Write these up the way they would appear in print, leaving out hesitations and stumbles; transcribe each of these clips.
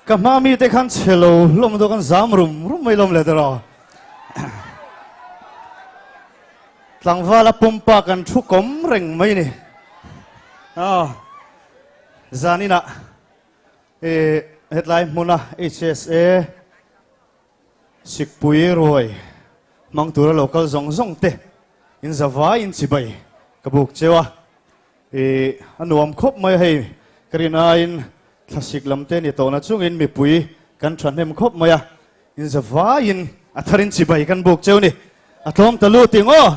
Ka hma mi te khan chhe lo hlawm dawk an zam rum rum mai lawm le tiraw. Tlangvala pumpa kan thu kawm reng mai ni. Aw zaninah e hetlai hmuna HSA Sikpui ruai hmang tura lo kal zawng zawng te in zavai in chibai ka buk cheu a. I a nuam khawp mai a hei, ka rin aiin thlasik lam te ni tawhna chungin mipui kan thahnem khawp mai a, in zavaiin a tharin chibai kan buk cheu ni, a tlawm ta lut ing aw.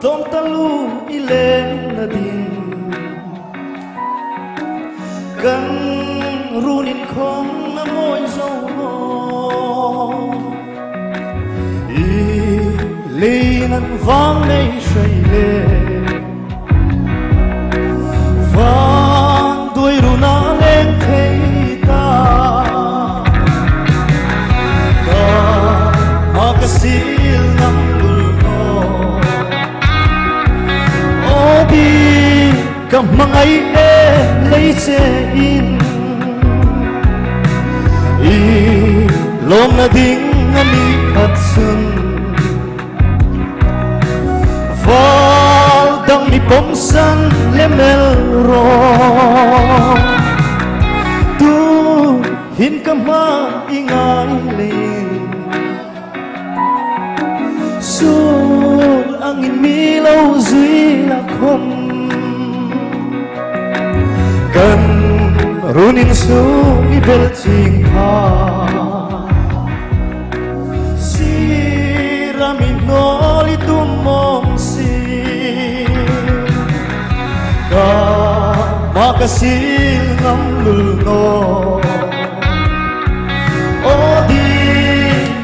Tlawmtalu i len na ding Kan runin khong na mawi zo maw I lei nan vang nei hrei le Van duai run a leng thei ta Ka ma ka sil ngam lul naw Aw di ka hmangaih e lei che in I lawm na ding a ni khat chun Val dang mi pawmsan le mel rawh Tu hin ka hma i ngai lin Sul angin mi lo zui la khum Kan runin sung i bel ching pha Sir mi hnawl i tum awm si Ka mah ka sil ngam lul naw Aw di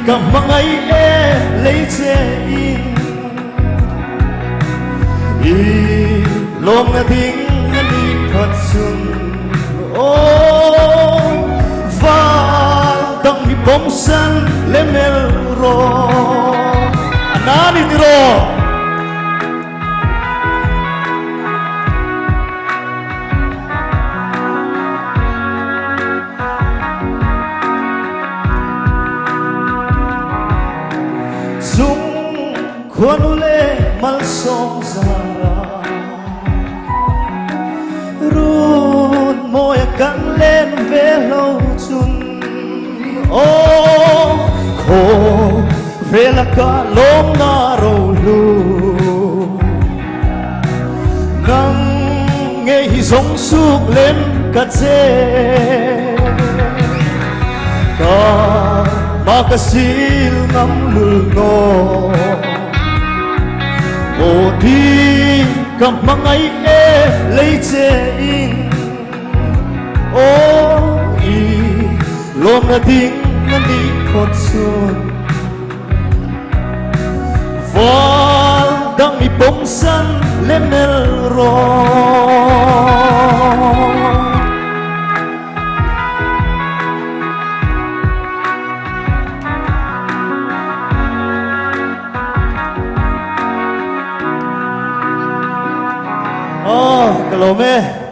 ka hmangaih e lei che in I lawm na ding na ni khat chun Aw val dang mi pawmsan le mel rawh A na ni tiraw. Chung khuanu le malsawm zara Run mawi a kan len ve lo cun Aw khaw vel a ka lawm na rohlu Nang ngei hi zong suk len ka che Ka ma ka sil ngam lul naw Aw ti ka hmangaih e lei che in Aw i lawm na ding na ni khawt chun Val dang mi pawmsan le mel rawh Aw ka lawm e.